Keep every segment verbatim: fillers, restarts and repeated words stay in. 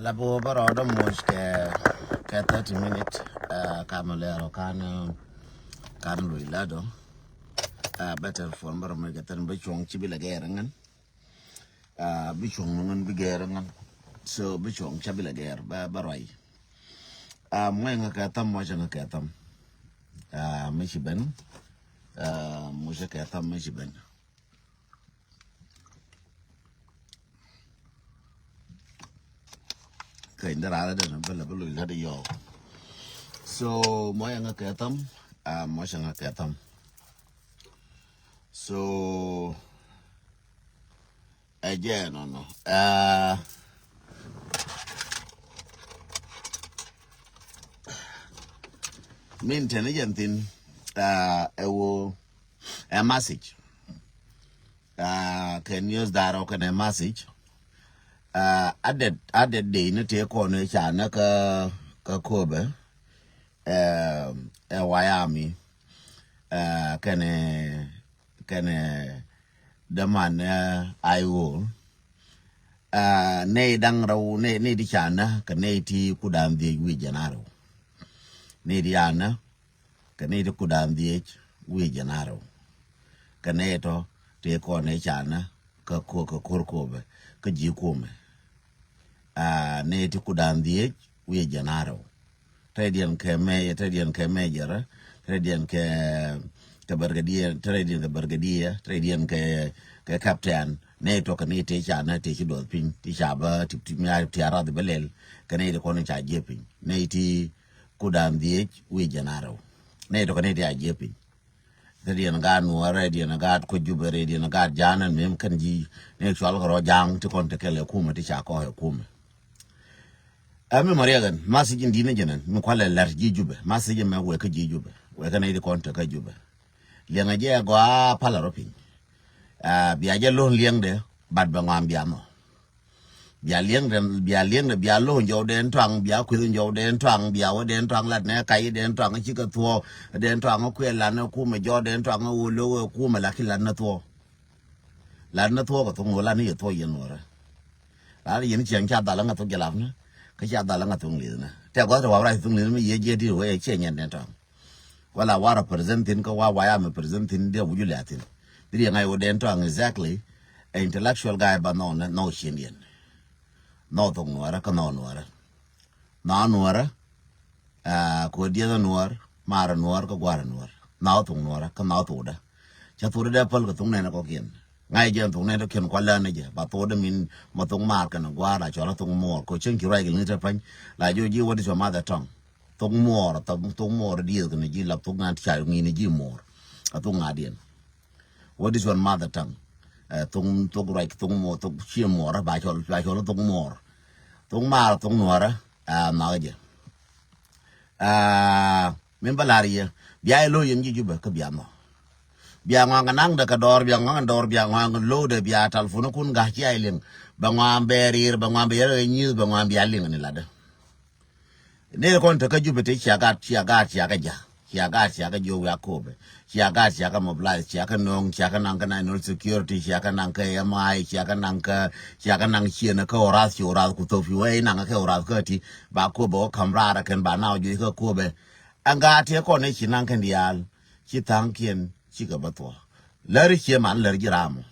La bi wä bä rɔɔdä muc kɛ, kɛ thirty minute, ah, kamɛ lɛɛr ɔ kan, ah, kan luc lat ɔ. Ah, bɛ telephone bä rɔ muc kɛ thirty, bi cuɔ̱ŋ ci bi lɛ gɛɛr ŋän. Ah, bi cuɔ̱ŋ mi ŋän bi gɛɛr ŋän. So bi cuɔ̱ŋ ca bi lɛ gɛɛr bä, bä ruac. Ah, muɔc ŋä kɛ tham, muɔc ŋä kɛ tham. Ah, mi ci ben. Ah, muc kɛ tham mi ci ben. Keny dɛ raan dɛ na bä lɛ bä loc lät yɔɔk. So mɔ yɛ ŋa kɛ tham, ah, mɔ cɛ ŋa kɛ tham. So ɛ jɛ nɔnɔ. Ah, min tɛn jɛn thin, ah, ɛ wo ɛ message. Ah, kɛ news darɔ kɛnɛ message. Ah, adet, adet dei ni tëë kɔn ɛ ca nä kä, kä Köpɛ. Ɛ, ɛ White Army. Ah, kɛnɛ, kɛnɛ däman, ah, I O. Ah, nɛy da̱ŋ rɛw, nɛy, nɛy ti ca nä kɛ nɛy ti kudan dhiec wi̱i̱ jɛn a rɛw. Nɛy ti ca nä kɛ nɛy ti kudan dhiec wi̱i̱ jɛn a rɛw. Kɛ nɛy tɔ tëë kɔn ɛ ca nä kä ko, kä ko̱r Köpɛ kä ji̱ kumɛ. Ah, nɛy ti kudan dhiec wi̱i̱ jɛn a rɛw. Tɛydiɛn kɛ mɛ, tɛydiɛn kɛ mɛ jɛrɛ, tɛydiɛn kɛ, kɛ brigadier, tɛydiɛn kɛ brigadier, tɛydiɛn kɛ, kɛ captain. Nɛy tɔ kɛ nɛy tëë ca nä tëë ci duɔth piny ti ca bä ti, ti mi a ti a rath bä lɛl. Kɛ nɛy ti kɔn ca jiɛ piny, nɛy ti kudan dhiec wi̱i̱ jɛn a rɛw. Nɛy tɔ kɛ nɛy ti a jiɛ piny. Rɛdiɛn gaat Nuɔɔr, rɛdiɛn gaat kuec Jubɛ, rɛdiɛn gaat ja̱a̱n ɛn mim kɛn ji̱ ni cual kɛ rɔ ja̱a̱ŋ ti kɔn te kɛl ɛ kumɛ ti ca kɔk ɛ kumɛ. Ɛ mi mɔ riɛk ɛn message in di̱t ni jɛn ɛn mi kualɛ lɛr ji̱ Jubɛ, message ɛmɛ wek kä ji̱ Jubɛ, wek kä nɛy ti kɔn te kä Jubɛ. Liɛŋɛ jɛ gɔaa palɛ rɔ piny. Ah, bia jɛ lo̱n liɛŋdɛ, but bɛ ŋɔam bia mɔ. Bia liɛŋdɛ, bia liɛŋdɛ, bia lo̱o̱n jɔwdɛn tɔaŋ, bia kueth jɔwdɛn tɔaŋ, bia wädɛn tɔaŋ lat nɛ kac dɛn tɔaŋ cikɛ thuɔ̱ɔ̱ dɛn tɔaŋ kuɛ lat nɛ kumɛ jɔwdɛn tɔaŋ wä lo̱k ɛ kumɛ laki lat nɛ thuɔ̱ɔ̱. Lat nɛ thuɔ̱ɔ̱ kɛ thok ŋo̱o̱l lat ni yɛ thuɔ̱ɔ̱ yɛn wärä. Lat yɛn ciɛŋ ca dhal ŋa thok jɛ lap nɛ kä ca dhal ŋa thok ŋi̱th nɛ tɛ gɔth tɛ wap rac thok ŋi̱th nɛ mi yɛ jiɛ di̱t wee ciɛ nyɛn dɛn tɔaŋ. Wala wa represent thin kä wa wa ya mi present thin diɛ wuju lɛ thin. Diɛ ŋa̱c wä dɛn tɔaŋ exactly. Ɛ intellectual guy ba nɔ nɔ cien diɛn. Nɔ thok nuɔrä kä nɔ nuɔrä. Nɔ nuɔrä. Ko diɛ nɔ nuɔr mar nuɔr kä guar nuɔr. Nɔ thok nuɔrä kä nɔ thok dä. Ca thok dä dɛ päl kä thok nɛn kɔ kiɛn. Ŋa̱c jɛ thok nɛn kiɛn kua län jɛ ba thok dä min ma thok mar kɛn guar a cɔl thok muɔr ko cieŋ ci ruac kɛ liŋ te pany. La jo ji what is your mother tongue? Thok muɔɔr, thok muɔɔr dieth kɛn ji̱ lap thok ŋa̱n ti ca ŋi̱n ji̱ muɔɔr. A thok ŋa̱diɛn. What is your mother tongue? Ɛ thok, thok ruac, thok muɔɔr, thok cie muɔɔr ba cɔl, ba cɔl thok muɔɔr. Thok maar thok nuɔɔr. Ɛ mak jɛ. Ɛ min ba lar yɛ bia yɛ lo̱ yɛn ji̱ Jubɛ kä bia mɔ. Bia ŋɔaŋ kɛ naŋdɛ kɛ dɔɔr, bia ŋɔaŋ kɛ dɔɔr, bia ŋɔaŋ kɛ lo̱wdɛ, bia talfon kun ga̱ cia yɛ liŋ. Bɛ ŋɔaŋ bɛ riir, bɛ ŋɔaŋ bɛ yɛrɛ nyi̱i̱th, bɛ ŋɔaŋ bia liŋ ni latdä. Nɛy kɔn te kä Jubɛ te cia gaat, cia gaat, cia kä ja̱. Cia gaat, cia kä jiök wiak Köpɛ. Cia gaat, cia kä mobilize, cia kä no̱o̱ŋ, cia kä naŋ kä national security, cia kä naŋ kä M I, cia kä naŋ kä, cia kä naŋ ciënä kä orath, ci orath ku thop ci wee naŋ kä orath kä ti. Ba Köpɛ wä ka̱m raar kɛn ba na wä juɔc kä Köpɛ. Ɛn gaat tëë kɔn ëë ci naŋ kɛn diaal, ci tha̱a̱ŋkiɛn cikɛ bä thuɔ̱k. Läri cie man lär ji̱ raamɔ.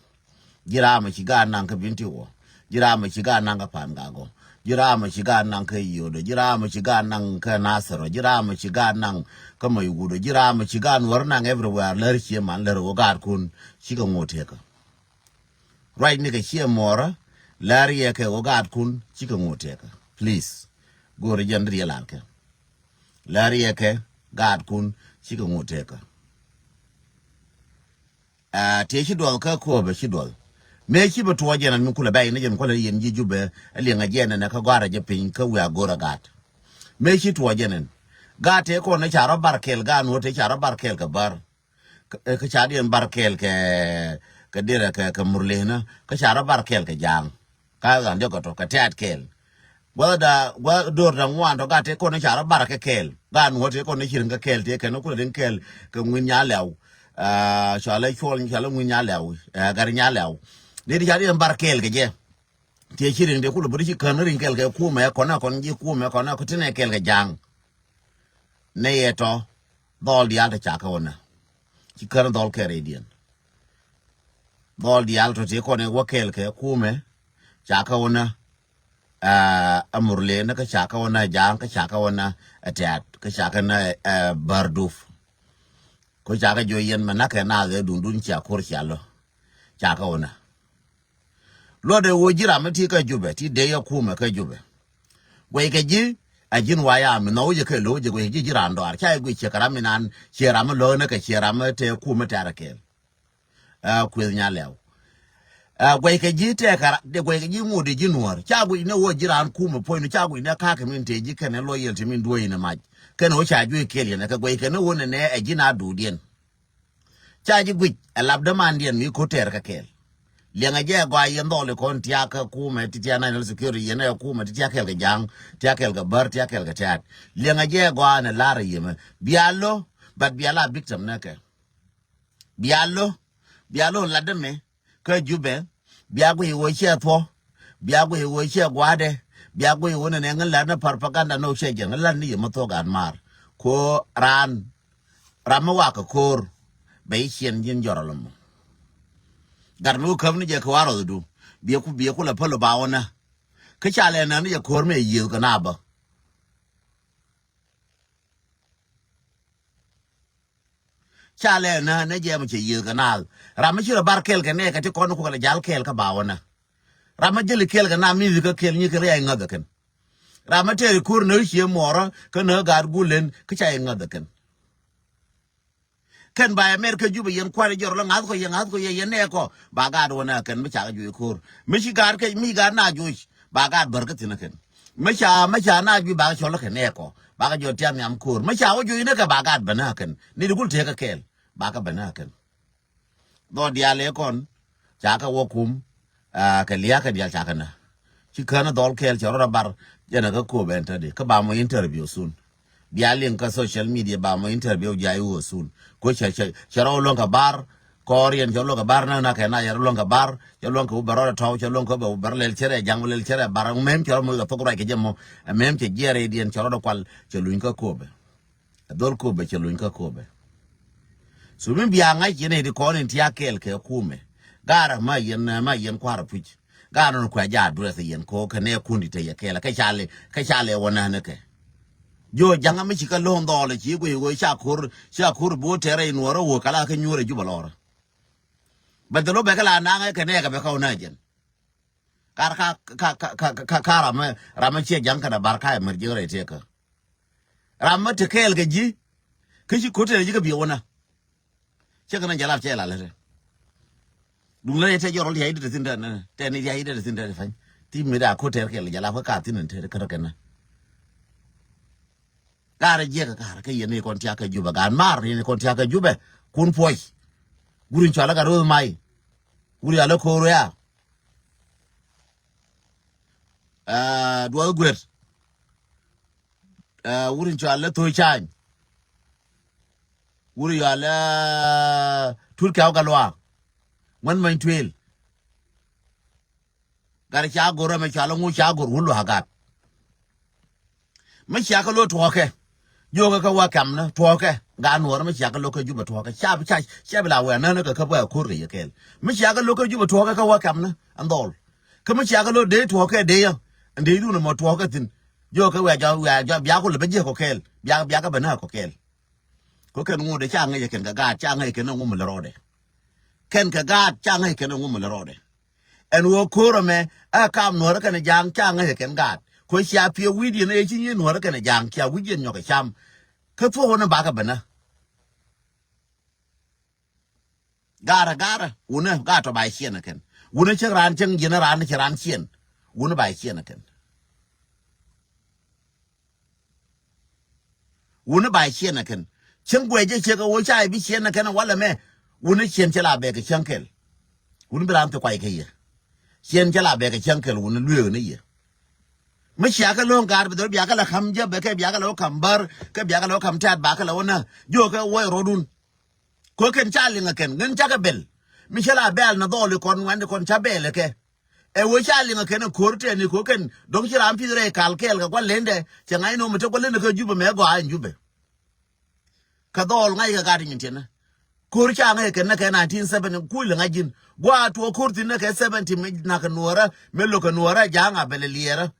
Ji̱ raamɔ ci gaat naŋ kä Binti wä. Ji̱ raamɔ ci gaat naŋ kä Pan Gak gɔ. Ji̱ raamɔ ci gaat naŋ kä Yio̱dɔ. Ji̱ raamɔ ci gaat naŋ kä Nasir. Ji̱ raamɔ ci gaat naŋ kä Maywudo. Ji̱ raamɔ ci gaat Nuɔr naŋ everywhere. Läri cie man lär wä gaatkun cikɛ ŋot tekä. Ruacni kɛ cie muɔrä. Läri yɛ kɛ wä gaatkun cikɛ ŋot tekä. Please. Go̱o̱rä jɛn riɛl alkɛ. Läri yɛ kɛ gaatkun cikɛ ŋot tekä. Ɛ tëë ci duɔth kä Köpɛ ci duɔth. Mëë ci bɛ tuɔɔk jɛn an mi kulɛ bɛy ni jɛn kulɛ yɛn ji̱ Jubɛ ɛ liɛŋ ɛ jɛn ɛnɛ kä gɔ̱a̱rä jɛ piny kä wiaa go̱rä gaat. Mëë ci tuɔɔk jɛn ɛn gaat tëë kɔn ni ca rɔ bar kɛl gaat nuɔ̱t tëë ca rɔ bar kɛl kɛ bär. Kä ca diɛn bar kɛɛl kɛ, kɛ dirɛ kɛ, kɛ Murlehna kä ca rɔ bar kɛɛl kɛ Ja̱a̱ŋ. Ka ɣan diɔk kɛ tɔ kɛ tɛ̈t kɛɛl. Gua̱th da gua̱th do̱r da ŋuan tɔ gat tëë kɔn ca rɔ bar kɛ kɛɛl. Gat nuɔ̱t tëë kɔn ci riŋ kɛ kɛɛl tëë kɛn kulɛ riŋ kɛɛl kɛ ŋuin nya lɛw. Cualɛ cuɔl cualɛ ŋuin nya lɛw. Gat nya lɛw. Ni di ca diɛn bar kɛɛl kɛ jɛ. Tiɛ ci riŋ dee kulɛ bä ti ci kän riŋ kɛɛl kɛ kumɛ kɔn a kɔn ji̱ kumɛ kɔn a kɔ tinɛ kɛɛl kɛ ja̱a̱ŋ. Nɛ yɛ tɔ dhɔl diaal tɔ ca kä wä nä. Ci kän dhɔl kɛ rɛydiɛn. Dhɔl diaal tɔ ti kɔn ɛ wä kɛɛl kɛ kumɛ ca kä wä nä. Ɛ Murle ni kä ca kä wä nä ja̱a̱ŋ kä ca kä wä nä ɛ tɛ̈t kä ca kä nä ɛ bär dup. Kä ca kä jiɔ yɛn mɛ na̱kɛ naath ɛ dundun cia ko̱r cia lɔ. Ca kä wä nä. Luɔtdɛ ɣöö ji̱ ram mi ti kä Jubɛ ti dee yɛ kumɛ kä Jubɛ. Guɛckɛ ji̱ a ji̱n wa ya mi nhɔw jɛ kɛ lo̱w jɛ guɛckɛ ji̱ ji̱ ram dɔaar ca yɛ guic ciɛ kɛ ram mi nan ciɛ ram mi lo̱w ni kɛ ciɛ ram mi te kumɛ tɛ̈r kɛɛl. Ɛ kueth nya lɛw. Ɛ guɛckɛ ji̱ tɛɛkɛ ra dee guɛckɛ ji̱ ŋot di ji̱ nuɔ̱ɔ̱r ca guic ni ɣöö ji̱ ran kumɛ puɔ̱ny ni ca guic ni ka̱a̱kɛ min te ji̱ kɛnɛ loyalty min duɔ̱ɔ̱c ni mac kɛn ɣöö ca juëc kɛɛl yɛn ɛ kɛ guɛckɛ ni ɣöö nɛnɛ ɛ ji̱n a duudiɛn. Ca ji̱ guic ɛ lap dämandiɛn mi ko̱t tɛɛr kä kɛɛl. Liɛŋɛ jɛ gɔaa yɛn dhɔli kɔn tiakä kumɛ ti tiakä national security yɛn ɛ kumɛ ti tiakä kɛɛl kɛ ja̱a̱ŋ tiakä kɛɛl kɛ bär tiakä kɛɛl kɛ tɛ̈t. Liɛŋɛ jɛ gɔaa ni lar ɛ yɛmɛ bia lo̱. But bia la victim nɛ kɛ bia lo̱. Bia lo̱ lat dämɛ kä Jubɛ. Bia guic ɣöö ciɛ thuɔ̱. Bia guic ɣöö ciɛ gua̱a̱dɛ. Bia guic ɣöö nɛnɛ ŋä lat ni propaganda ni ɣöö ciɛ jɛn ŋä lat ni yɛ mä thuɔ̱k gat maar. Ko raan ram mi wakɛ ko̱o̱r bɛ i̱ ciɛn ji̱n jɔr alɔmɔ. Gat mi wä käp ni jɛ kɛ wa rɔthdu. Biɛ ku biɛ ku lɛ päl ba wä nä. Kä ca lɛ nä ni jɛ ko̱o̱r mi ɛ yiëëth kɛ na bä. Ca lɛ nä nä jɛm cɛ yiëëth kɛ naath. Ram mi ci rɔ bar kɛɛl kɛ nɛɛkɛ ti kɔn kuɔl jal kɛɛl kä ba wä nä. Ram mi jeli kɛɛl kɛ na mi̱thi kä kɛɛl nyi kɛ riac ŋäth ɛ kɛn. Ram mi tɛɛr i̱ ko̱r nä cië muɔrä kä nä gaat gul len kä ca yɛ ŋäth ɛ kɛn. Kɛn ba yɛ mɛr kä Jubɛ yɛn kua̱r i̱ jɔr lɔ ŋa̱th kɔ yɛ ŋa̱th kɔ yɛ yɛn nɛɛkɔ ba gaat wä nä kɛn mi ca kɛ juɔc ko̱r mi ci gaat kɛ mi gaat na juɔc. Ba gaat bär kä thi̱n ɛ kɛn mi ca mi ca na juɔc ba kɛ cɔl ɛ kɛn nɛɛkɔ ba kɛ jɔr tiam nhiam ko̱r mi ca wä juɔc ni kɛ ba gaat bä nä kɛn ni di gul tëë kɛ kɛɛl. Ba kɛ bä nä kɛn. Dhɔl diaal ëë kɔn ca kɛ wä kum. Aa, kɛ lia̱a̱ kɛ diaal ca kɛ nä. Ci kän dhɔl kɛɛl cɛ rɔt a bar jɛn a kä Kööbɛ ɛn tädi kä ba mɔ interview soon. Bia liŋ kä social media ba mɔ interview jay wä soon. Ko cɛ cɛ cɛ rɔ luɔ̱ŋ kɛ bar kɔɔr yɛn cɛ luɔ̱ŋ kɛ bar nä na kɛ na yɛn rɔ luɔ̱ŋ kɛ bar cɛ luɔ̱ŋ kɛ wä bɛ rɔt a tɔw cɛ luɔ̱ŋ kɛ wä bɛ wä bɛ rɔ lɛl cɛ rɛ jaŋ wä lɛl cɛ rɛ bar mɛm cɛ rɔ moc kɛ thok ruac kɛ jɛ mɔ. Ɛ mɛm cɛ jiɛɛr rɛy diɛn cɛ rɔt a kual cɛ luny kä Kööbɛ. Ɛ dhol Kööbɛ cɛ luny kä Kööbɛ. So mi bia ŋa̱c yɛn ɛ di kɔn in ti a kɛɛl kɛ kumɛ. Gaarä ma yɛn ma yɛn kua̱r a puc. Gaarä ni kuɛ ja address yɛn ko kɛ nɛ kundi te yɛ kɛɛl kɛ ca lɛ kɛ ca lɛ wä nä ni kɛ. Jiɔ ja̱ŋä mi ci kä lo̱o̱ŋ dhɔɔl ci guic ɣöö ca ko̱r ca ko̱r bo̱o̱ tɛrɛ in wä rɔ wä kɛ la kä nyuur ɛ Jubɛ lɔrä. Bɛ dhol wä bɛ kɛ la naŋɛ kɛ nɛ kɛ bɛ kä wä nä jɛn. Kar ka ka ka ka ka ka ram mɛ ram mɛ ciɛ ja̱ŋ kɛnɛ bar ka mɛr ji̱ rɛy tëëkä. Ram mɛ te kɛɛl kɛ ji̱ kä ci ko̱t tɛn ji̱ kä biɛ wä nä. Cɛ kɛnɛ jalap cɛ lalɛ tɛ. Duŋ lɛ tɛ jɔrɔl tiac idɛ tɛ thi̱n tɛ nɛ tɛ ni tiac idɛ tɛ thi̱n tɛ pany. Ti mi da ko̱t tɛr kɛɛl jalap kä ka thi̱n tɛ kɛ rɔ kɛnɛ. Gaarä jiɛk kä gaarä kä yɛn ni kɔn tiak kä Jubɛ gaat maar yɛn ni kɔn tiak kä Jubɛ. Kun puɔc. Wur in cualä gat ro̱o̱th may. Wur in cualä ko̱o̱r wea. Aa, duɔth guet. Aa, wur in cualä tho̱o̱c cany. Wur in cualä tur kiaw gat luaak. Ŋuɛn many tuëël. Gat ca gor ɛmɛ ca lɔ ŋu ca gor wun luaak gat. Mi cia kä lo̱ tuɔɔkɛ. Jiökɛ kä wä kɛmni tuɔɔkɛ. Gat nuɔɔr mi cia kä lo̱ kä Jubɛ tuɔɔkɛ. Ca bi ca cia bi la wɛɛ nänä kɛ kä bä ko̱r kɛ yɛ kɛɛl. Mi cia kä lo̱ kä Jubɛ tuɔɔkɛ kä wä kɛmni ɛn dhɔl. Kä mi cia kä lo̱ dee tuɔɔkɛ dee yä. Ɛn dee dun ɛmɔ tuɔɔkɛ thi̱n. Jiökɛ wɛɛ jɔ wɛɛ jɔ bia kulɛ bä jiɛk kɔ kɛɛl. Bia bia kä bä nä kɔ kɛɛl. Kä kɛn ŋuɔ̱t dee ca ŋäc ɛ kɛn kɛ gaat ca ŋäc ɛ kɛn ɛ ŋu mi lɛ rɔɔdɛ. Kɛn kɛ gaat ca ŋäc ɛ kɛn ɛ ŋu mi lɛ rɔɔdɛ. Ɛn ɣöö ko̱r ɛmɛ ɛ kam nuɔ̱ɔ̱rä kɛnɛ ja̱a̱ŋ ca ŋäcɛ kɛn gaat. Kuɛ cia piɛ wi̱i̱diɛn ëë ci nyiee nuɔ̱ɔ̱rä kɛnɛ ja̱a̱ŋ cia wi̱cdiɛn nyɔk kɛ cam. Kä thuɔ̱k wänä bakɛ bänä. Gaarä gaarä wunä gaat tɔ ba ciɛn ɛ kɛn. Wunä cäŋ raan cäŋ jiɛn raan cɛ raan ciɛn. Wunä ba ciɛn ɛ kɛn. Wuni ba ciɛn ɛ kɛn. Cieŋ guɛc jɛ ciek ɛ wä ca i̱ bi ciɛn ɛ kɛn ɛ walɛ mɛ. Wuni ciɛn cɛ la bɛk ɛ cäŋ kɛl. Wuni bi ram thi kuay kɛ yɛ. Ciɛn cɛ la bɛk ɛ cäŋ kɛl wuni lueek ni yɛ. Mi cia kɛ lo̱o̱ŋ gaar bi dhɔr bia kɛ la ka̱m jɛ bɛ kɛ bia kɛ la wä ka̱m bär kɛ bia kɛ la wä ka̱m tɛ̈t ba kɛ la wä nä. Jiökɛ wä ɛ rɔ̱dun. Kö kɛn ca liŋ ɛ kɛn ŋän ca kɛ bɛl. Mi cä la bɛl na dhɔɔl ikɔn ŋuɛn ikɔn ca bɛl ɛ kɛ. Ɛ wee ca liŋ ɛ kɛn ɛ ko̱r tɛn i̱ ko̱ kɛn dɔ̱ŋ ci raan pi̱th rɛy kal kɛɛl kɛ kual lendɛ. Cɛ ŋa̱c nɔmɔ te kual lendɛ kä Jubɛ mɛ gɔaa in Jubɛ. Kä dhɔɔl ŋa̱c kɛ gat nyin tiɛnä. Ko̱r ca ŋa̱c kɛ kɛn nä kɛ nineteen seventy kuc lɛ ŋa̱c ji̱n. Gua̱a̱ tuɔɔk ko̱r thi̱n nä kɛ seventy mi na̱k kɛ nuɔɔrä mi lo̱k kɛ nuɔɔrä ja̱a̱ŋ a bɛlɛ liɛɛrä.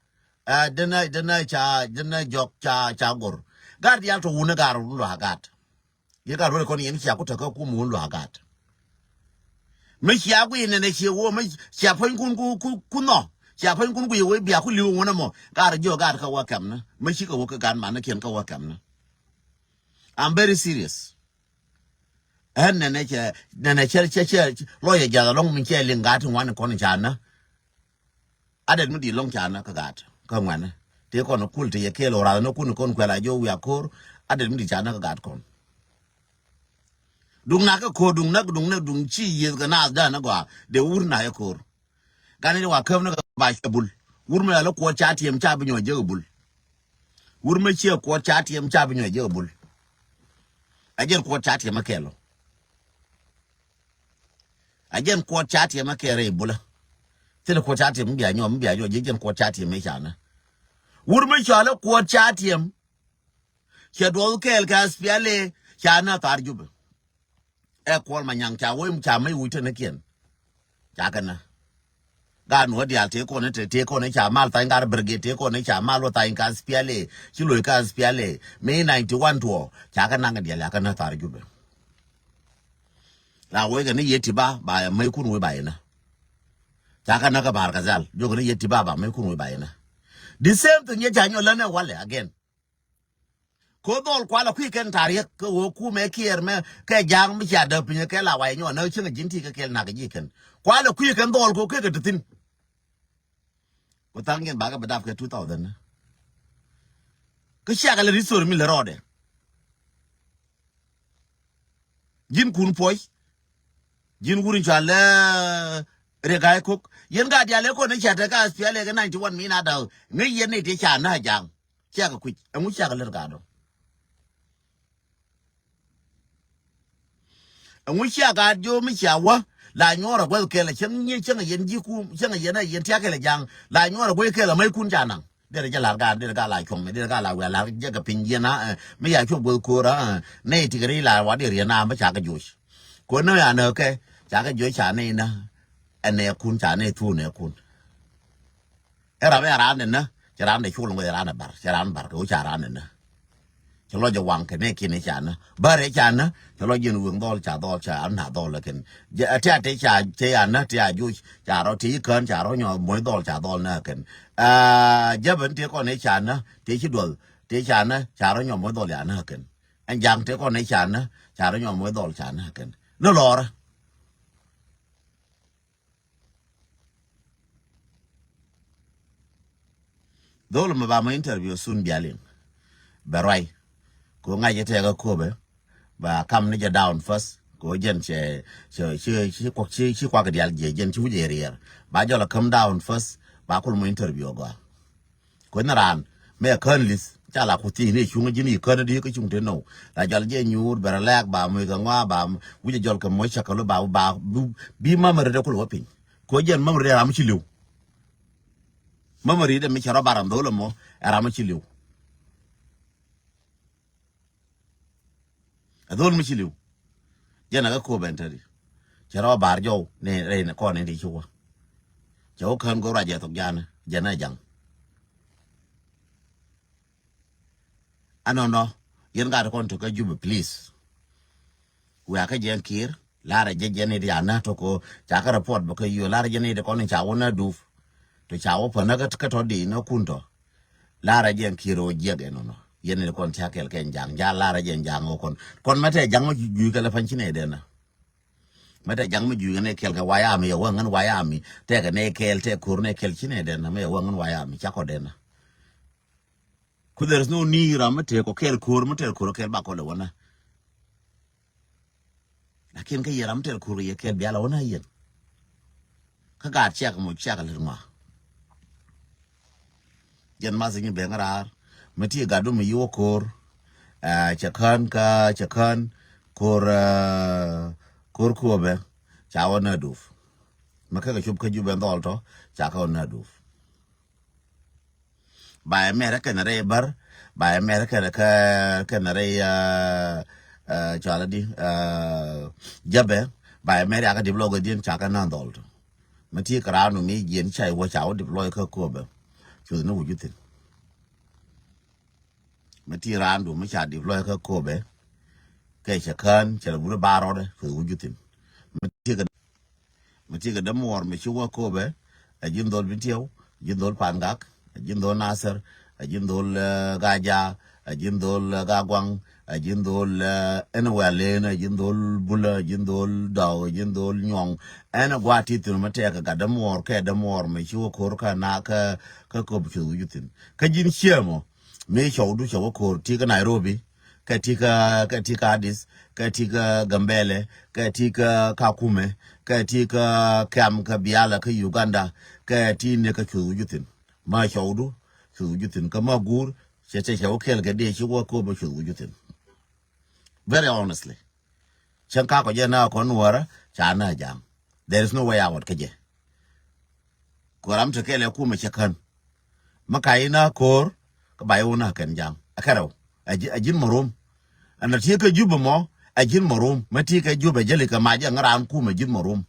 Ɛ denä denä ca denä jɔk ca ca gor. Gat diaal tɔ wunä gat run lua̱a̱ gat. Yɛ gat ruɔ̱n kɔn yɛn cia ku tekä kum wun lua̱a̱ gat. Mi cia ku inɛnɛ cie woo mi cia puɔ̱nykun ku ku ku nhɔ. Cia puɔ̱nykun ku yɛ wee bia ku li̱w wun ɛmɔ gat jiɔ gat kä wä kɛmnä mi ci kɛ wä kä gat manä kiɛn kä wä kɛmnä. I'm very serious. Ɛn nɛnɛ cɛ nɛnɛ cɛ cɛ cɛ lɔyɛ jath alɔŋ mi cɛ liŋ gat ti ŋuan kɔn ca nä. Adet mi di̱i̱t lɔŋ ca nä kä gaat kä ŋuɛnä. Tëë kɔn kul tëë yɛ kɛɛl ɣöö rath ni kun kɔn kuɛl a jɔw wiak ko̱r. Adet mi di̱i̱t ca nä kä gaat kɔn. Duŋ nak kä ko̱r duŋ nak duŋ nak duŋ ci yieth kɛ naath dan ni gɔaa dee wur nak yɛ ko̱r. Gan ni wa käp ni kɛ ba cɛ bul. Wur mi la lä kuɔt ca tiɛm ca bi nyɔɔ jek bul. Wur mi ciɛ kuɔt ca tiɛm ca bi nyɔɔ jek bul. A jɛn kuɔt ca tiɛm a kɛɛl ɔ. A jɛn kuɔt ca tiɛm a kɛɛl rɛy bulä. Thilɛ kuɔt ca tiɛm mi bia nyɔɔ mi bia nyɔɔ ji̱ jɛn kuɔt ca tiɛm mi ca nä. Wur mi cɔal i̱ kuɔt ca tiɛm. Cɛ duɔth kɛɛl kɛ aspiali ca nä thar Jubɛ. Ɛ Kuɔl Manyaŋ ca wee ca mec wi̱c te ni kiɛn. Ca kɛ nä. Gaat nuɔ diaal tëë kɔn i̱ te tëë kɔn i̱ ca mal thany gat brigade tëë kɔn i̱ ca mal wä thany kɛ aspiali ci loc kɛ aspiali mi ninety one tuɔ ca kɛ naŋ diaal ca kɛ nä thar Jubɛ. La wee kɛ ni yet ti ba ba mec kun wee ba inä. Ca kɛ nä kɛ Bahr el Ghazal jiök kɛ ni yet ti ba ba mec kun wee ba inä. The same thing yɛ ca nyɔ länɛ walɛ again. Ko dhɔl kualɛ kui̱ kɛn tariɛk kɛ wee kumɛ kiɛɛr mɛ kɛ ja̱a̱ŋ mi cia däp pinyɛ kɛ la wayɛ nyɔ nä cieŋ ji̱n ti kɛ kɛl nak ji̱ kɛn. Kualɛ kui̱ kɛn dhɔl ko kekɛ ti thi̱n. Ku tha̱a̱ŋ jiɛn bakɛ bi dap kɛ two thousand. Kä ciakɛ lɛ resource mi lɛ rɔɔdɛ. Ji̱n kun puɔ̱c. Ji̱n wur in cɔal lɛ Riek Gai Kok yɛn ka diaal ɛ kɔn i̱ ca te ka aspiali kɛ ninety one mi na da̱k ŋäc yɛn ni ti ca na ja̱a̱ŋ. Ciakɛ kui̱c ɛŋu ciakɛ lät gat ɔ. Ɛŋu ciakɛ gat jiɔ mi cia wä la nyuɔr ɛ guäth kɛl ɛ cäŋ nyi cäŋ ɛ yɛn ji̱ kum cäŋ ɛ yɛn ɛ yɛn tiak kɛl ɛ ja̱a̱ŋ la nyuɔr ɛ guäth kɛl ɛ mäc kun ca naŋ. Derɛ jɛ la̱r gaat derɛ gaat la cuɔm derɛ gaat la wiaa la̱r jɛ kɛ piny jiɛn a mi ya cuɔp guäth ko̱r a nɛy ti kɛ ri la wa derɛ riɛn a mi ca kɛ joc. Kuɔn ni ya nä kɛ ca kɛ joc ca nɛy nä. Ɛ nɛ kun ca nɛ thuu nɛ kun. Ɛ rap ɛ raan dɛ nä cɛ raan dɛ cul ŋuɔth ɛ raan dɛ bar cɛ raan bar kɛ wä ca raan dɛ nä. Cɛ lɔ jɛ waŋ kɛ nɛ kiɛn ɛ ca nä bar ɛ ca nä cɛ lɔ jiɛn weŋ dhɔl ca dhɔl ca an na dhɔl ɛ kɛn. Jɛ ɛ tɛ̈ tɛ ca tɛ ya nä tɛ ya joc ca rɔ tɛ yi kään ca rɔ nyɔ moc dhɔl ca dhɔl nä kɛn. Aa jɛ ben tɛ kɔn ɛ ca nä tɛ ci duɔth tɛ ca nä ca rɔ nyɔ moc dhɔl ya nä kɛn. Ɛn ja̱a̱ŋ tɛ kɔn ɛ ca nä ca rɔ nyɔ moc dhɔl ca nä kɛn. Ni lɔrä. Dhol mi ba mi interview sun bialiŋ. Bɛ ruay. Ko ŋa̱c jɛ tɛɛk a köpɛ. Ba kam ni jɛ down first ko jɛn cɛ cɛ cɛ cɛ kuak cɛ cɛ kuak dial jɛ jɛn cɛ wi̱c ɛ riɛr ba jɔl a kam down first. Ba kul mi interview gɔaa. Kueth ni raan mëë kän li̱th ca la ku thiec ni cuŋ ji̱n i̱ kän di kä cuŋ te now. La jɔl jɛ nyuur bɛ rɛ lɛɛk ba muc kɛ ŋɔaa ba wi̱c jɔl kɛ muc cä kɛ lo ba ba bi memory de kul wä piny. Ko jɛn memory de ram ci li̱w. Memory de mi cɛ rɔ ba ram dhol ɛmɔ ɛ ram ci li̱w. Ɛ dhol mi ci li̱w. Jɛn ɛ kɛ kop ɛn te di cɛ rɔ bar jɔw ni rɛy ni kɔn ni di ci wä. Cɛ wä kän go̱r a jɛ thok janɛ jɛn ɛ jaŋ. Ɛnɔnɔ yɛn gat kɔn te kä Jubɛ please. Wiakä jɛn kiir larɛ jɛ jɛn ni di anä toko ca kä report bä kä yio larɛ jɛn ni di kɔn ca wä nä dup. To ca wä pä nä kä tɔ di nä kun tɔ. Larɛ jɛn kiir wä jiɛk ɛnɔnɔ yɛn ni di kɔn ca kɛl kɛn jaŋ ja larɛ jɛn jaŋ wä kɔn kɔn mɛ tɛ jaŋ mɛ juic kɛ lɛ pan ci nɛ dɛn nä. Mɛ tɛ jaŋ mɛ juic kɛ nɛ kɛl kɛ wayami yɛ wä ŋän wayami tɛ kɛ nɛ kɛl tɛ ko̱r nɛ kɛl ci nɛ dɛn nä mɛ yɛ wä ŋän wayami ca kɔ dɛn nä. Ku there is no need ram mi tëë kɔ kɛɛl ko̱r mi tëë ko̱r kɛɛl ba kɔ lɛ wänä. Lakin kä yɛ ram mi tëë ko̱r yɛ kɛɛl bia lɛ wänä yɛn. Kä gaat ciak mɔ ciak lät ŋɔa. Jɛn math nyi ben raar mi ti gat du mi yi wä ko̱r. Cɛ kän kä cɛ kän ko̱r ko̱r kuɔbɛ ca wä nä dup. Mi kɛ kɛ cop kä Jubɛ dhɔl tɔ, ca kɛ wä na dup. Ba yɛ mɛrɛ kɛn rɛy bär, ba yɛ mɛrɛ kɛn kɛ, kɛn rɛy, ah, ah, cɔalɛ di, ah, Jubɛ, ba yɛ mɛrɛ yakɛ dip lɔk kɛ diɛn ca kɛ na dhɔl tɔ. Mi ti kɛ raan mi jiɛn ca iwä ca wä dip lɔk kä Kobɛ. Cuth ni wi̱c thi̱n. Mi ti raan du mi ca dip lɔk kä Kobɛ. Kɛ cɛ kään cɛ lɛ wut ba rɔɔdɛ cuth wi̱c thi̱n. Mi ti kɛ Mi ti kɛ dämuɔɔr mi ci wä Kobɛ, ɛ ji̱n dhol Bitiɛw, ɛ ji̱n dhol Pangak, ɛ ji̱n dhol Nasir, ɛ ji̱n dhol, eh, Gaja, ɛ ji̱n dhol, eh, Gaguaŋ, ɛ ji̱n dhol, eh, ɛn wɛl len, ɛ ji̱n dhol Bulä, ɛ ji̱n dhol Dɔw, ɛ ji̱n dhol Nyuɔŋ. Ɛn ɛ gua̱a̱ ti thi̱n mi tɛk kɛ gat dämuɔɔr kɛ dämuɔɔr mi ci wä ko̱r kä na kä, kä Kobɛ cuth wi̱c thi̱n. Kä ji̱n ciëmɔ, mi cɔwdu cɛ wä ko̱r ti kä Nairobi, kɛ ti kä, kɛ ti kä Addis, kɛ ti kä Gambɛlɛ, kɛ ti kä Kakumɛ, kɛ ti kä kɛm kä Biala kä Uganda, kɛ ti ni kä cuth wi̱c thi̱n. Ma cɔwdu cuth wi̱c thi̱n, kä ma guur cɛ cɛ cɛ wä kɛl kɛ dee ci wä Kobɛ cuth wi̱c thi̱n. Very honestly. Cäŋ ka kɔ jɛ na kɔn Nuäärä, ca na Ja̱a̱ŋ. There is no way out kä jɛ. Kɔ ram te kɛl ɛ kumɛ cɛ kän. Mi ka ina ko̱r, kä ba iwun a kɛn Ja̱a̱ŋ. Ɛ kɛrɛw. Ɛ ji̱, ɛ ji̱n mɔ rom. Ɛn a ti kɛ Jubɛ mɔ, ɛ ji̱n mɔ rom. Mi ti kɛ Jubɛ jeli kɛ ma jɛ ŋä raan kumɛ ji̱n mɔ rom.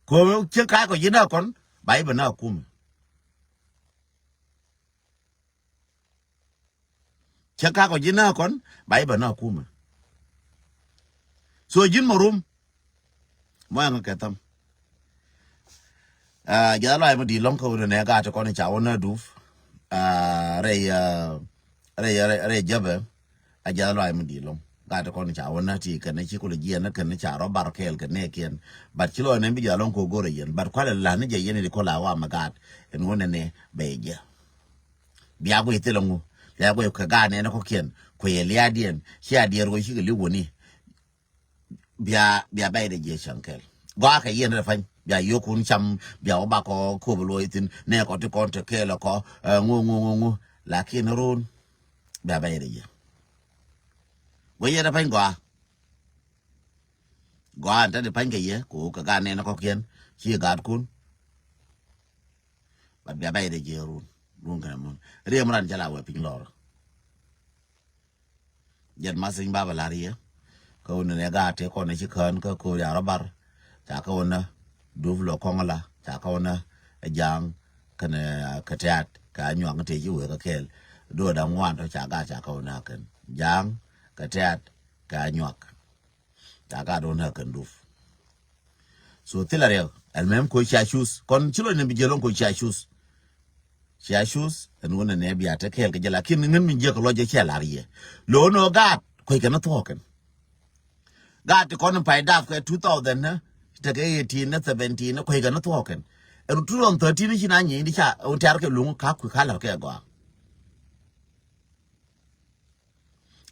Kɔ cäŋ ka kɔ ji̱ na kɔn, ba ibɛ na kumɛ. Cäŋ ka kɔ ji̱ na kɔn, ba ibɛ na kumɛ. So ji̱n mɔ rom. Mɔ ɛŋ kɛ tham. Ah, jɛ lɔac mi di̱i̱t lɔ̱ŋ kä wunɛ nɛ gaat ti kɔn ca wä na dup. Ah, rɛy, ah, rɛy, rɛy, rɛy Jubɛ. A jɛ lɔac mi di̱i̱t lɔ̱ŋ. Gaat ti kɔn ca wä na ti kɛn ci kulɛ jiɛn kɛn ca rɔ bar kɛɛl kɛn nɛ kiɛn. But ci lɔac nɛ bi jɛ lɔ̱ŋ ko go̱r a yɛn. But kualɛ la ni jɛ yɛn di kɔ la wa mi gaat. Ɛn wunɛ nɛ bɛ jɛ. Bia guiy thilɛ ŋu. Bia guiy kɛ gaat nɛ ni kɔ kiɛn. Kuɛ yɛ liaadiɛn. Ci a diɛɛr wä ci kɛ li̱w wä ni. Bia, bia bɛy de jiɛ cäŋ kɛl. Gɔaa kɛ yɛn rɛ pany. Bia yokun cam, bia wä bakɔ Kobɛ luɔi thin. Nɛ kɔ ti kɔn te kɛl kɔ, eh, ŋu, ŋu, ŋu, ŋu. Lakin run. Bia bɛy de jiɛ. Wä yɛn rɛ pany gɔaa. Gɔaa ɛn te di pany kɛ yɛ, ku kɛ gaat nɛn kɔkiɛn, ci gaatkun. But bia bɛy de jiɛ run. Run kɛn mun. Riɛm ran jɛ la wɛ piny lɔr. Jɛn ma siny baba lar yɛ. Kä wun nɛ gaat te kɔn ci kään kä ko̱r ya rɔ bar. Ca kä wun nä dup lɔ kɔŋ la. Ca kä wun nä Ja̱a̱ŋ kɛn kɛ tɛ̈t kɛ a nyuak te ci wek kɛ kɛl. Duɔt da̱ŋ ŋuan tɔ ca gaat ca kä wun nä kɛn Ja̱a̱ŋ kɛ tɛ̈t kɛ a nyuak. Ca gaat wun nä kɛn dup. So thilɛ riɛk. Ɛlmɛm ko cia cuth kɔn ci lɔc ni bi jiɛ lɔŋ ko cia cuth. Cia cuth ɛn wun nɛ bia te kɛɛl kɛ jɛ lakin ŋän mi jiɛk lɔc jɛ cia lar yɛ. Lo̱o̱n ɔ gaat kuec kɛn thuɔɔk kɛn. Gaat ti kɔn in pay dap kɛ two thousand nä tekɛ eighteen nä seventeen nä kuec kɛn thuɔɔk kɛn. Ɛn two thousand thirteen ci na nyieny di ca wun tɛ̈r kɛ luŋ ka kui̱ ka lar kɛ gɔaa.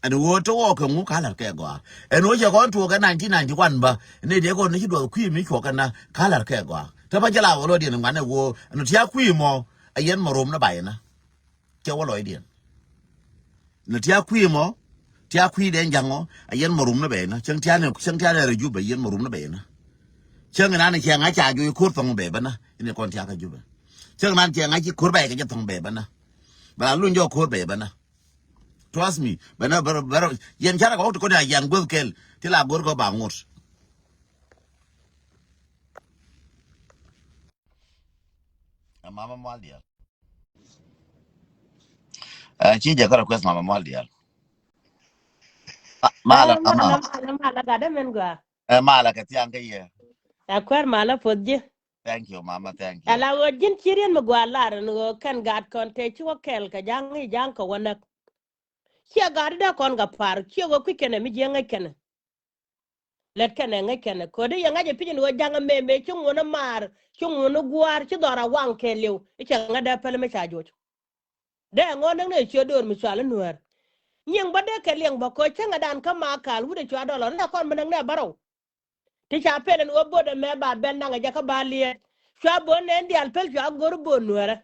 Ɛn ɣöö te ɣɔɔ kɛ ŋu ka la̱r kɛ gɔaa. Ɛn ɣöö cɛ kɔn tuɔɔk kɛ nineteen ninety-one bä. Ni dee kɔn ni ci duɔth kui̱ mi cuɔk kɛ na ka la̱r kɛ gɔaa. Te bä jɛ la wä lɔcdiɛn ŋuan ɛ ɣöö ɛn tia kui̱ mɔ ɛ yɛn mɔ rom ni bay na. Cɛ wä lɔcdiɛn. Ni tia kui̱ mɔ, tia kui̱ dee ja̱ŋ ɔ ɛ yɛn mɔ rom ni bay na. Cäŋ tia ni, cäŋ tia ni rɛ Jubɛ ɛ yɛn mɔ rom ni bay na. Cäŋ inan cɛ ŋa̱c ca juɔc ko̱r thɔŋ bɛ bä na. Ini kɔn tia kä Jubɛ. Cäŋ inan cɛ ŋa̱c ci ko̱r bay kɛ jɛ thɔŋ bɛ bä na. Bɛ la luny jɔk ko̱r bɛ bä na. Trust me. Bɛ na bɛ rɔ, bɛ rɔ. Yɛn carɛ kɛ wä ti kɔn ya yan guäth kɛl. Ti la go̱r kɔ ba ŋot. Ɛ mama mual dial. Ɛ ci jɛ kä request mama mual dial. Ah, mala, ah, mama. Mala, mala, mala, gat dämɛn gua. Ɛ mala kɛ thiaŋ kä yɛ. Ɛ kuɛr mala puɔth ji̱. Thank you, mama, thank you. Ala ɣöö ji̱n ci riɛn mi gua lar ni ɣöö kɛn gaat kɔn te ci wä kɛl kɛ ja̱ŋ i̱ ja̱ŋ kɛ wä näk. Ciɛ gaat i̱ dee kɔn kɛ par ciɛ ɣöö kui̱ kɛnɛ mi jiɛ ŋäc kɛnɛ. Lät kɛnɛ ŋäc kɛnɛ ko̱dɛ yɛ ŋa̱c ɛ pi̱c ni ɣöö ja̱ŋ ɛmɛ mëë ci ŋuɔ̱n ɛ maar ci ŋuɔ̱n ɛ gua̱a̱r ci dhɔr a waŋ kɛɛliw i̱ cɛ ŋa̱c dee päl mi ca juɔc. Dee ŋɔn näk ni ɛ ciö döör mi cual i̱ nuäär. Nyiëŋ bä dee kɛ liɛŋ bä ko̱ cäŋɛ dan kä ma kaal wut ɛ cua dɔlɔ ni la kɔn mi näk ni ɛ bärɔw. Ti ca pel ɛn ɣöö bo̱o̱t ɛmɛ ba bɛn naŋ ɛ jɛ kä ba liɛɛt cua bo̱o̱t nɛn diaal pel cua go̱r bo̱o̱t nuäärä.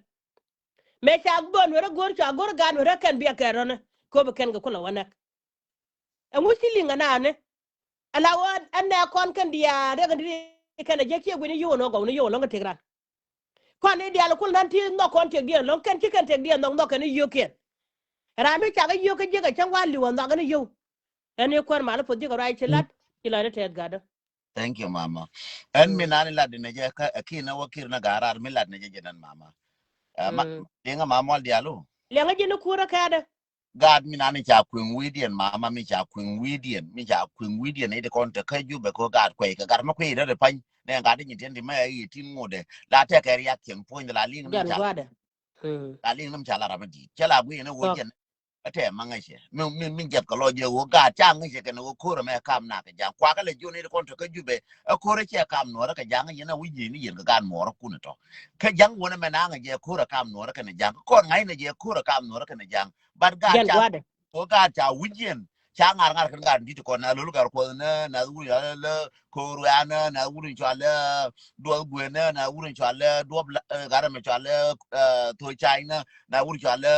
Mëë ca bo̱o̱t nuäärä go̱r cua go̱r gaat nuäärä kɛn biɛ kɛ rɔ̱nä. Köp ɛ kɛn kɛ kulɛ wä näk. Ɛŋu ci liŋ anaani. Ala ɣöö ɛn nɛ kɔn kɛn diaal riɛk ɛn di kɛn a jɛ kiɛ guini yio̱w nɔ gɔw ni yio̱w lɔŋ kɛ tëk ran. Kɔn ni diaal kul nan ti nhɔk kɔn tëk diɛn lɔŋ kɛn ci kɛn tëk diɛn nhɔk nhɔk kɛn ni yio̱w kiɛn. Ram mi cakɛ yio̱w kä jiäk a cäŋ wa li̱w a nhɔk kɛn ni yio̱w. Ɛn ni kuäär mal puɔth ji̱ kɛ ruac ci lat ci lɔcdä tɛth gatdä. Thank you, mama. Ɛn mi nani lat ni jɛ kä ɛ ki̱n ɛ wä ki̱r ni ga̱a̱r rar mi lat ni jɛ jɛ nɛn, mama. Ɛ ma diŋä ma mual dialu. Liɛŋä ji̱ ni kuurä kɛɛdɛ. Gaat mi nani ca kuiŋ wi̱i̱diɛn, mama, mi ca kuiŋ wi̱i̱diɛn, mi ca kuiŋ wi̱i̱diɛn i̱ ti kɔn te kä Jubɛ kɛ ɣöö gaat kuɛy kɛ gat mi kui̱ i̱ ti pany. Nɛ gat i̱ nyin tiɛn ti mɛ i̱ tin ŋotdɛ la tɛkɛ riakiɛn puɔ̱ny la liŋ ni ca. La liŋ ni mi ca la ram mi di̱i̱t cɛ la gui̱i̱n i̱ wä jiɛn. Ɛ tɛm ma ŋäcɛ mi mi mi jiɛth kɛ lɔ jɛ ɣöö gaat ca ŋäcɛ kɛn ɣöö ko̱rɛ mɛ kam nak kɛ ja̱ŋ kuakä lɛ jiɔn i̱ ti kɔn te kä Jubɛ. Ɛ ko̱rɛ cɛ kam nuɔrɛ kɛ ja̱ŋ yɛn a wi̱c ji̱n i̱ yɛn kɛ gaat muɔrɛ kun itɔ. Kä ja̱ŋ wunɛ mɛ naŋ jɛ ko̱rɛ kam nuɔrɛ kɛn ja̱ŋ kɔn ŋa̱cnɛ jɛ ko̱rɛ kam nuɔrɛ kɛn ja̱ŋ. But gaat ca, ko gaat ca wi̱c yɛn ca ŋar ŋar kɛn gaat di̱t kɔn na lol gar kuɔth nä na wur ca lä ko̱r wɛ̈ɛ̈ nä na wur ca lä duɔth guëë nä na wur ca lä duɔp gat mɛ ca lä thok cay nä na wur ca lä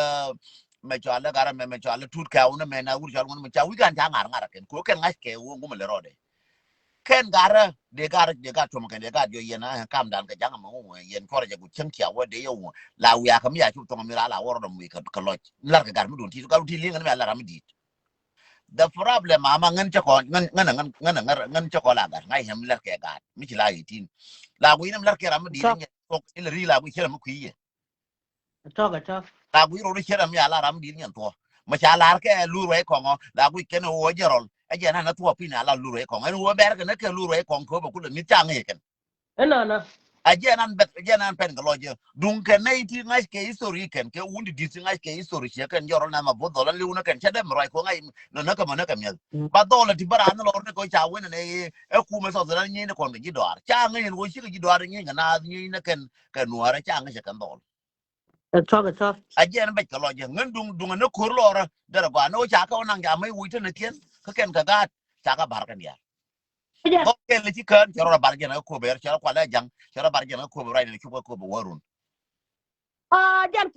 mɛ ca lä gat mɛ mɛ ca lä tut kɛw nä mɛ na wur ca lä ŋun mɛ ca wi̱c gan ca ŋar ŋar kɛn ko kɛn ŋa̱c kɛ wä ŋumɛ lɛ rɔɔdɛ. Kɛn garä de gar de gar tuɔm kɛn de gar jɔ yɛn a kam dan kɛ jaŋ mɛ wä yɛn kɔrɛ jɛ ku cäŋ cia wä de yɛ wä la wiaa kɛ mi a cop thɔŋ mi ra la wä rɔdɔm wi̱i̱ kɛ lɔc mi lar kɛ gar mi dun ti gar ti liŋ ni mi a lar mi dit. The problem mama ŋän cɛ kɔn ŋän ŋän ŋän ŋän ŋän cɛ kɔn la gar ŋa̱c hɛm lar kɛ gar mi ci la eighteen. La wi̱i̱ ni mi lar kɛ ram mi dit ni nyɛ thok il ri la wi̱i̱ cɛ ram mi kui̱ yɛ. Tɔk ɛ tɔk. La guic rot i̱ cɛ ram mi a la ram di̱t nyɛn thuɔ. Mɛ ca lar kɛ lur wɛy kɔŋɔ la guic kɛn ɣöö jɛ rɔl. Ɛ jɛ nan ɛ thuɔ piny a la lur wɛy kɔŋɔ ɛn ɣöö bɛr kɛn ɛ kɛ lur wɛy kɔŋ köpɛ kulɛ mi̱th ca ŋi̱i̱c kɛn. Ɛnɔnɔ. A jɛ nan bɛth a jɛ nan pɛn kɛ lɔc jɛ duŋ kɛn nɛy ti ŋa̱c kɛ history kɛn kɛ wun ti di̱t ti ŋa̱c kɛ history ciɛ kɛn jɔrɔl na ma both dhɔl an li̱w ni kɛn cɛ dee mi ruac kɔ ŋa̱c nɔ näkä mɔ näkä mi̱eth. Ba dhɔl ɛ ti bä raan ni lɔr ni kɔ ca wen ɛn ɛ ɛ kumɛ South Sudan nyieeny ni kɔn kɛ ji̱ dɔaar ca ŋäc ɛn ɣöö cikɛ ji̱ dɔaar nyieeny kɛ naath nyieeny ni kɛn kɛ nuäärä ca ŋäc ɛ kɛn dhɔl. Ɛ tɔk ɛ tɔk. A jiɛn bɛc kɛ lɔ jiɛn ŋän duŋ duŋ ɛ ni ko̱r lɔrä derɛ gɔaa ni wä ca kɛ wä naŋ ca mec wi̱c te ni tiɛn kä kɛn kɛ gaat ca kɛ ba̱r kɛn diaal. Dhɔk kɛn lɛ ci kään cɛ rɔ bar jiɛn kä ko̱p ɛ cɛ rɔ kualɛ ja̱ŋ cɛ rɔ bar jiɛn kä ko̱p ɛ ruac ni cup kä ko̱p ɛ wä run. A jɛn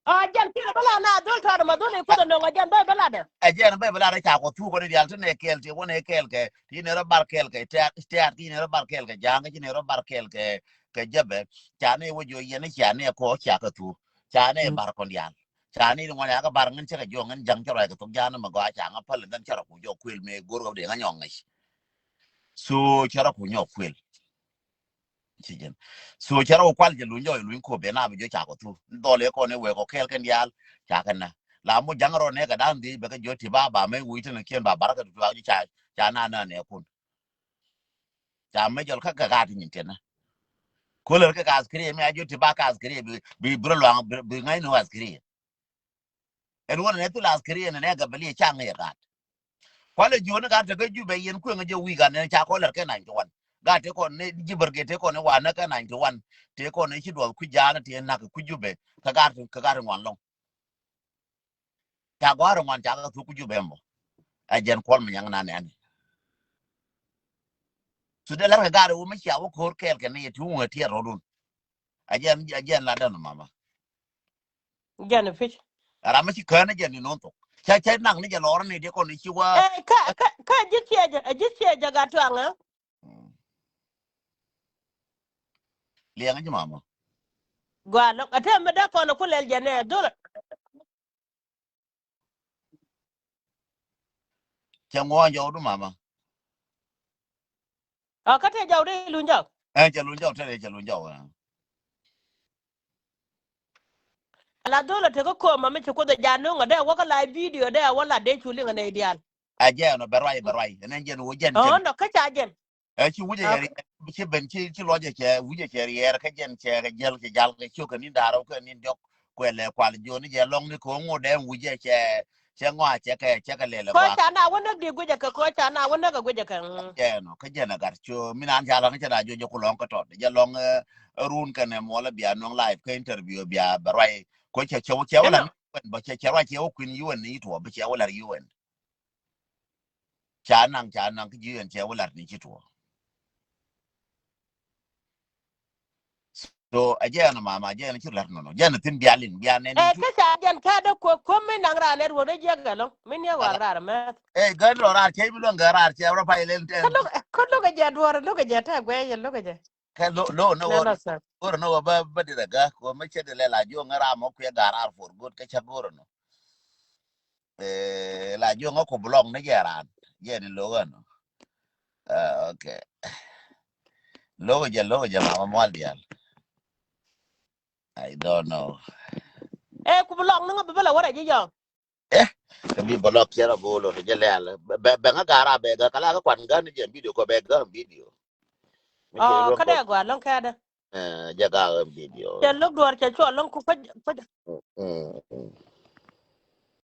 a jɛn kiɛ bä la na dhol tɔɔt ma dhol i̱ kuoth ɛnɔŋ a jɛn bä bä la dɛ. A jɛn bä bä la dɛ ca kɔ thuk kɔn i̱ diaal ti nɛ kɛɛl ti wä nɛ kɛɛl kɛ ti nɛ rɔ bar kɛɛl kɛ tɛ̈t ti nɛ rɔ bar kɛɛl kɛ ja̱ŋ ti nɛ rɔ bar kɛɛl kɛ kɛ jɛbɛ. Ca ni wä jiɔ yɛn i̱ ca ni kɔ ca kɛ thuk ca ni bar kɔn diaal. Ca ni ŋuan ya kɛ bar ŋän cä kɛ jiɔ ŋän ja̱ŋ cä ruac kɛ thok ja̱ŋ ni mɛ gɔaa ca ŋä päl in dhɛn cä rɔ ku jɔ kuël mëë go̱r kɛ dee ŋä nyɔk ŋäc. So cä rɔ ku nyɔk kuël. Ci jɛn so cä rɔ ku kual jɛ luny jɔ luny ko ben a bi jɔ ca kɛ thuk dhɔl ɛ kɔn ɛ wek kɔ kɛɛl kɛn diaal. Ca kɛ nä la mo ja̱ŋ rɔ nɛ kɛ da̱ŋ dhiec bɛ kɛ jɔ ti ba ba mɛ wi̱i̱ ti ni kiɛn ba bar kɛ thuk ca ca na na nɛ kun. Ca mɛ jɔl kä kɛ gaat nyin tiɛnä. Kulɛ kɛ ka askari mi a jɔ ti ba ka askari bi bi bro luaŋ bi ŋa̱c ni wa askari. Ɛn wä nɛ thil askari ɛn nɛ gabali ca ŋäc gaat. Kualɛ jioni gaat te kä Jubɛ yɛn kueŋ jɛ wi̱i̱ gaat nɛ ca kɔ lɛr kɛ ninety one. Gaat te kɔn ni ji̱ bärgɛ te kɔn ni wanä kɛ ninety one. Te kɔn ni ci duɔth kui̱ jaanä te nak kui̱ Jubɛ kä gaat kä gaat ŋuan lɔŋ. Ca gɔ̱a̱r ŋuan ca kɛ thuk ku Jubɛ mɔ. Ɛ jɛn kuɔl mi nyaŋ na nɛni. Su dee lɛr kɛ gaari wä mi cia wä ko̱r kɛɛl kɛ ni yɛ ti wä ŋuɛ tiɛɛr rɔdun. Ɛ jɛn ɛ jɛn la dɛn mama. Jɛn pic. Ram mi ci kään ɛ jɛn ni no̱o̱n thok. Ca ca naŋ ni jɛ lɔr ni diɛ kɔn ni ci wä. Ɛ kä kä kä ji̱ ciɛ jɛ ji̱ ciɛ jɛ gat tuaŋ ɛ. Liɛŋ ji̱ mama. Gua lɔk ɛ tɛm mi dee kɔn ku lɛl jɛ nɛ dhol. Cɛ ŋuɔ̱ɔ̱ŋ jɔwdu mama. Ɔ kä tɛ jɔwdu luny jɔw. Ɛ cɛ luny jɔw tɛ cɛ luny jɔw. La dhol ɔ tekä ko̱o̱m ma mi ci kuoth ɛ ja̱ no̱o̱ŋ ɔ dee wä kä live video dee wä la dee cu liŋ ɛ nɛy diaal. Ɛ jɛn ɔ bɛ ruac bɛ ruac ɛn ɛn jɛn wä jɛn cɛ. Ɔ nɔ kä ca jɛn. Ɛ ci wi̱cɛ yɛ riɛɛr ci ben ci ci lɔcɛ cɛ wi̱cɛ cɛ riɛɛr kä jɛn cɛ kɛ jiɛl cɛ jal kɛ ciök kɛ ni̱n da̱r kɛ ni̱n diɔk. Kuɛlɛ kual jiɔni jɛ lɔŋni kɛ ŋot dɛ wi̱cɛ cɛ cɛ ŋɔa cɛ kɛ cɛ kɛ lɛlɛ. Kɔ ca na wä näk di guicɛ kɛ kɔ ca na wä näk ɛ guicɛ kɛ. Jɛn ɔ kä jɛn ɛ gat co mi nan ca lɔŋ cɛ na jiɔ jɛ ku lɔŋ kä tɔt jɛ lɔŋ. Run kɛnɛ muɔlɛ bia nuɔŋ live kä interview bia bɛ ruac kɔ cɛ cɛ wä cɛ wä la ni wɛn bä cɛ cɛ ruac cɛ wä kui̱n yuɛn ni tuɔ bä cɛ wä lɛr yuɛn. Ca naŋ ca naŋ kä ji̱ ɛn cɛ wä lat ni ci tuɔ. So a jɛ ɛn mama, a jɛ ɛn ci lɛr nɔnɔ, jɛ ɛn thin bialin bial nɛn. Ɛ kä ca jɛn kä dee kuɔ kuɔ mi naŋ raar network dee jiɛk ɛlɔŋ mi niɛ wak raar mɛth. Ɛ gɛn rɔ raar cɛ bi luɔŋ gɛ raar cɛ rɔ pay lɛl tɛn. Kä lo̱k kä lo̱k ɛ jɛ duɔr lo̱k ɛ jɛ tɛ guɛ yɛ lo̱k ɛ jɛ. Kɛ lo lo ni wor. Goro ni wor ba ba di rɛ gak wor mi cɛ di lɛ la juɔŋ ŋä ram mɔ kuɛ gar ar for good kɛ cɛ goro ni. Eh, la juɔŋ ŋä ku blɔk ni jɛ ran jɛ ni lo ɣä ni. Ah, okay. Lo jɛ lo jɛ ma ma mual dial. I don't know. Eh, ku blɔk ni ŋä bi bä la wara ji jɔŋ. Eh, kɛ bi bä lɔk cɛ rɔ bo lo jɛ lɛl bɛ bɛ ŋä gar a bɛ gak kala kɛ kwan gan jɛ video kɔ bɛ gak video. Oh, kä dee gɔaa lɔŋ kɛ dee. Eh, jɛ gak video. Cɛ lok duɔr cɛ cuɔ lɔŋ ku kuec kuec. Mm, mm, mm.